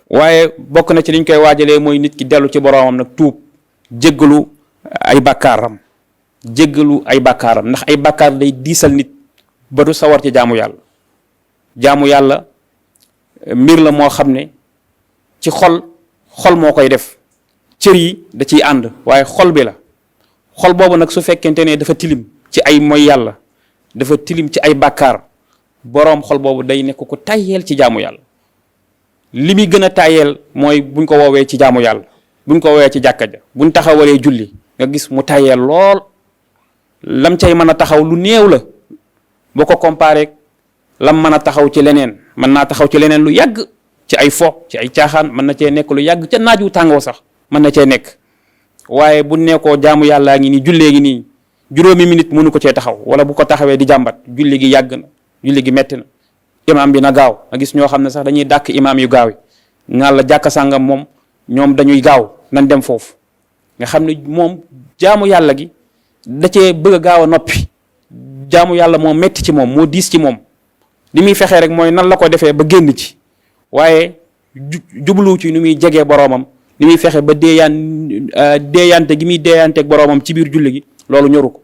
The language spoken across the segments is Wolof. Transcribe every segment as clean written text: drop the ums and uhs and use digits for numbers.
waaye bokk na ci liñ koy waajalee mooy nit ki dellu ci boroomam nag tuub jéggalu ay bàkkaaram ndax ay bàkkaar day diisal nit ba du sawar ci jaamu yàlla mbir la moo xam ne ci xol moo koy def, cër yi da ciy ànd waaye xol bi la. xol boobu nag su fekkente ne dafa tilim ci ay mooy yàlla, dafa tilim ci ay bàkkaar, boroom xol boobu day nekk ku tàyyeel ci jaamu yàlla. li muy gën a tàyyeel mooy buñ ko woowee ci jaamu yàlla, buñ ko woowee ci jàkka ja, buñ taxawalee julli nga gis mu tàyyeel lool. lam cay mën a taxaw lu néew la boo ko comparé lam mën a taxaw ci leneen. mën naa taxaw ci leneen lu yàgg ci ay fo, ci ay caaxaan, mën na cee nekk lu yàgg ca naaj wu tàngoo sax mën na cee nekk. waaye bu nekkoo jaamu yàllaa ngi nii, jullee gi nii, juróomi minute mënu ko cee taxaw, wala bu ko taxawee di jàmbat julli gi yàgg na, julli gi metti na, imaam bi na gaaw. nga gis ñoo xam ne sax dañuy dàkk imaam yu gaaw yi, ngaan la jàkka sàngam moom ñoom dañuy gaaw nañ dem foofu. nga xam ne moom jaamu yàlla gi da cee bëgg a gaaw a noppi. jaamu yàlla moo metti ci moom, moo diis ci moom. li muy fexee rek mooy nan la ko defee ba génn ci, waaye jublu ci ni muy jegee boroomam, ni muy fexe ba deeyante gi muy deeyanteeg boroomam ci biir julli gi, loolu ñoru ko.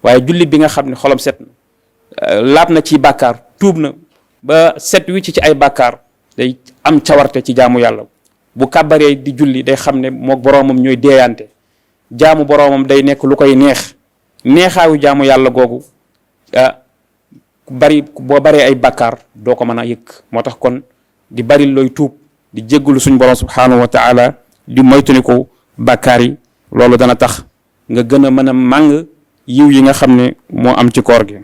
waaye julli bi nga xam ne xolam set na, laab na ci bàkkaar, tuub na ba set wi ci ay bàkkaar, day am cawarte ci jaamu yàlla. bu kàbbaree di julli day xam ne mook boroomam ñooy deeyante, jaamu boroomam day nekk lu koy neexaayu jaamu yàlla googu boo baree ay bàkkaar doo ko mën a yëg. moo tax kon di bari looy tuub, di jéggalu suñ borom subhanahu wa taala, di moytuniku bàkkaar yi. loolu dana tax nga gën a mën a màng yiw yi nga xam ne moo am ci koor gi.